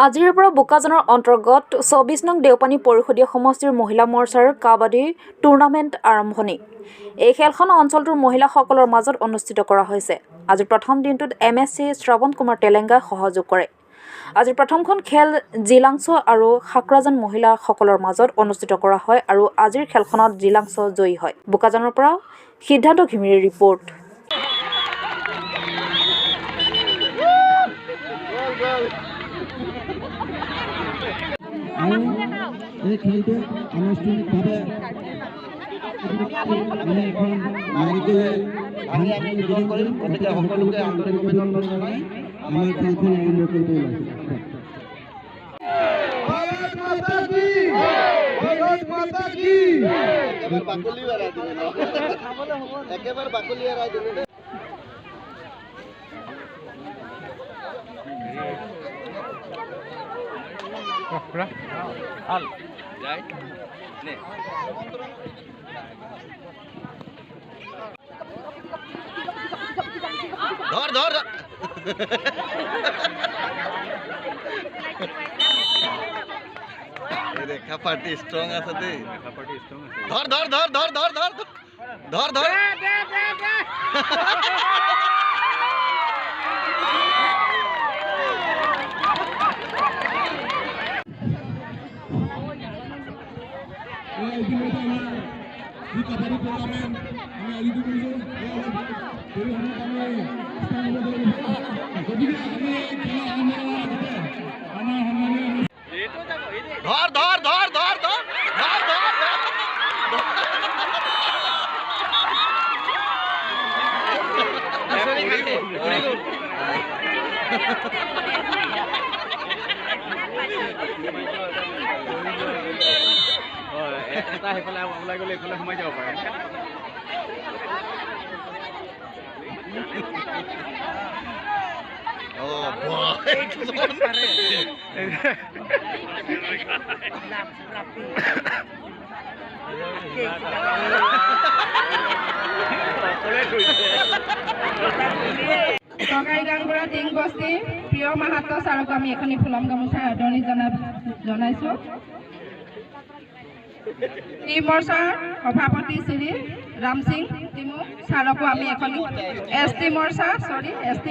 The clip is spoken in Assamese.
আজিৰে পৰা বোকাজানৰ অন্তৰ্গত 24 নং দেওপানী পৰিষদীয় সমষ্টিৰ মহিলা মৰ্চাৰ কাবাডী টুৰ্ণামেণ্ট আৰম্ভণি। এই খেলখন অঞ্চলটোৰ মহিলাসকলৰ মাজত অনুষ্ঠিত কৰা হৈছে। আজিৰ প্ৰথম দিনটোত এম.এছ.চি. শ্ৰৱণ কুমাৰ তেলেংগাই সহযোগ কৰে। আজিৰ প্ৰথমখন খেল জিলাংছ আৰু খাকৰাজান মহিলাসকলৰ মাজত অনুষ্ঠিত কৰা হয় আৰু আজিৰ খেলখনত জিলাংছ জয়ী হয়। বোকাজানৰ পৰা সিদ্ধান্ত ঘিমিৰেৰ ৰিপৰ্ট। আৰু এই খেলটো আনুষ্ঠানিকভাৱে আমি এখন নাৰিকলে ভাঙি আমি উদ্বোধন কৰিম। গতিকে সকলোকে আন্তৰিক অভিনন্দন জনাই আমাৰ খেলখন আৰম্ভ কৰিব ওলাইছোঁ। भारत माता की, भारत माता की। একেবাৰে বাকলিও এৰাই দিলে ন, একেবাৰে বাকলি এৰাই দিলে দেই। ধৰ ধৰ। ৰেখা পাৰ্টি ষ্ট্ৰং আছে দেই। ধৰ ধৰ ধৰ ধৰ ধৰ ধৰ ধৰ ধৰ। ইতিমধ্যে আমাৰ যি কাবাডী টুৰ্ণামেণ্ট আমি আয়োজিত কৰিছোঁ, এই অলপ দেৰি সময়ত আমি স্থান দিব লাগিব। গতিকে আমি এই খেলা আৰম্ভ কৰাৰ আগতে আমাৰ সন্মানীয় ধৰ ধৰ ধৰ ধৰ ধৰ ধৰ ধৰ ধৰ। এটা সেইফালে ওলাই গ'লে এইফালে সোমাই যাব পাৰে। অঁ, বাহ, এইটো চৰকাৰী গাঁওবুঢ়া টিং বস্তিৰ প্ৰিয় মাহাত্ম ছাৰকো আমি এখনি ফুলাম গামোচাৰ আদৰণি জনাইছোঁ। টি মৰ্চাৰ সভাপতি শ্ৰী ৰামসিং টিমু ছাৰকো আমি এখনি এছ টি মৰ্চা, চৰি, এছ টি